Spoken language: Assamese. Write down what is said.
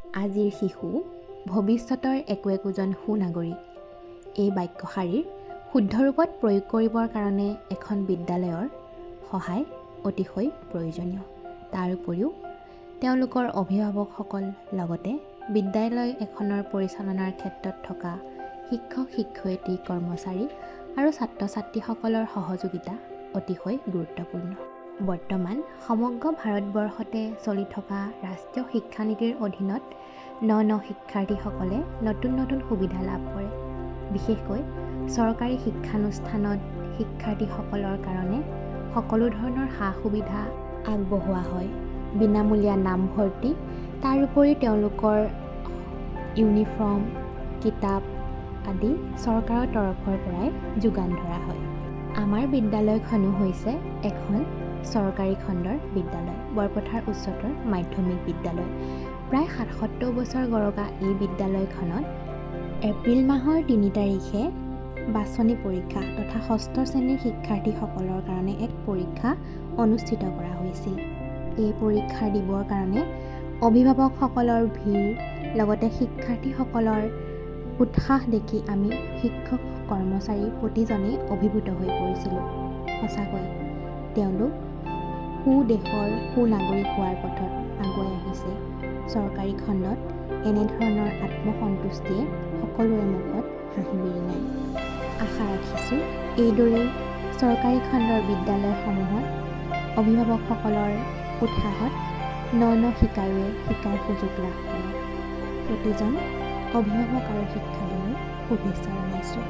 আজিৰ শিশু ভৱিষ্যতৰ একো একোজন সুনাগৰিক, এই বাক্যশাৰীৰ শুদ্ধ ৰূপত প্ৰয়োগ কৰিবৰ কাৰণে এখন বিদ্যালয়ৰ সহায় অতিশয় প্ৰয়োজনীয়। তাৰ উপৰিও তেওঁলোকৰ অভিভাৱকসকল, লগতে বিদ্যালয় এখনৰ পৰিচালনাৰ ক্ষেত্ৰত থকা শিক্ষক শিক্ষয়িত্ৰী, কৰ্মচাৰী আৰু ছাত্ৰ ছাত্ৰীসকলৰ সহযোগিতা অতিশয় গুৰুত্বপূৰ্ণ। বৰ্তমান সমগ্ৰ ভাৰতবৰ্ষতে চলি থকা ৰাষ্ট্ৰীয় শিক্ষানীতিৰ অধীনত ন ন শিক্ষাৰ্থীসকলে নতুন নতুন সুবিধা লাভ কৰে। বিশেষকৈ চৰকাৰী শিক্ষানুষ্ঠানত শিক্ষাৰ্থীসকলৰ কাৰণে সকলো ধৰণৰ সা সুবিধা আগবঢ়োৱা হয়। বিনামূলীয়া নামভৰ্তি, তাৰ উপৰি তেওঁলোকৰ ইউনিফৰ্ম, কিতাপ আদি চৰকাৰৰ তৰফৰ পৰাই যোগান ধৰা হয়। আমাৰ বিদ্যালয়খনো হৈছে এখন চৰকাৰী খণ্ডৰ বিদ্যালয়, বৰপথাৰ উচ্চতৰ মাধ্যমিক বিদ্যালয়। প্ৰায় 77 বছৰ গৰকা এই বিদ্যালয়খনত এপ্ৰিল মাহৰ 3 তাৰিখে বাছনি পৰীক্ষা তথা ষষ্ঠ শ্ৰেণীৰ শিক্ষাৰ্থীসকলৰ কাৰণে এক পৰীক্ষা অনুষ্ঠিত কৰা হৈছিল। এই পৰীক্ষা দিবৰ কাৰণে অভিভাৱকসকলৰ ভিৰ, লগতে শিক্ষাৰ্থীসকলৰ উৎসাহ দেখি আমি শিক্ষক কৰ্মচাৰী প্ৰতিজনেই অভিভূত হৈ পৰিছিলোঁ। সঁচাকৈ তেওঁলোক সু দেশৰ সুনাগৰিক হোৱাৰ পথত আগুৱাই আহিছে। চৰকাৰী খণ্ডত এনেধৰণৰ আত্মসন্তুষ্টিয়ে সকলোৰে মুখত হাঁহি বিৰিঙায়। আশা ৰাখিছোঁ, এইদৰেই চৰকাৰী খণ্ডৰ বিদ্যালয়সমূহত অভিভাৱকসকলৰ উৎসাহত ন ন শিকাৰুৱে শিকাৰ সুযোগ লাভ কৰে। প্ৰতিজন অভিভাৱক আৰু শিক্ষাৰ্থীলৈ শুভেচ্ছা জনাইছোঁ।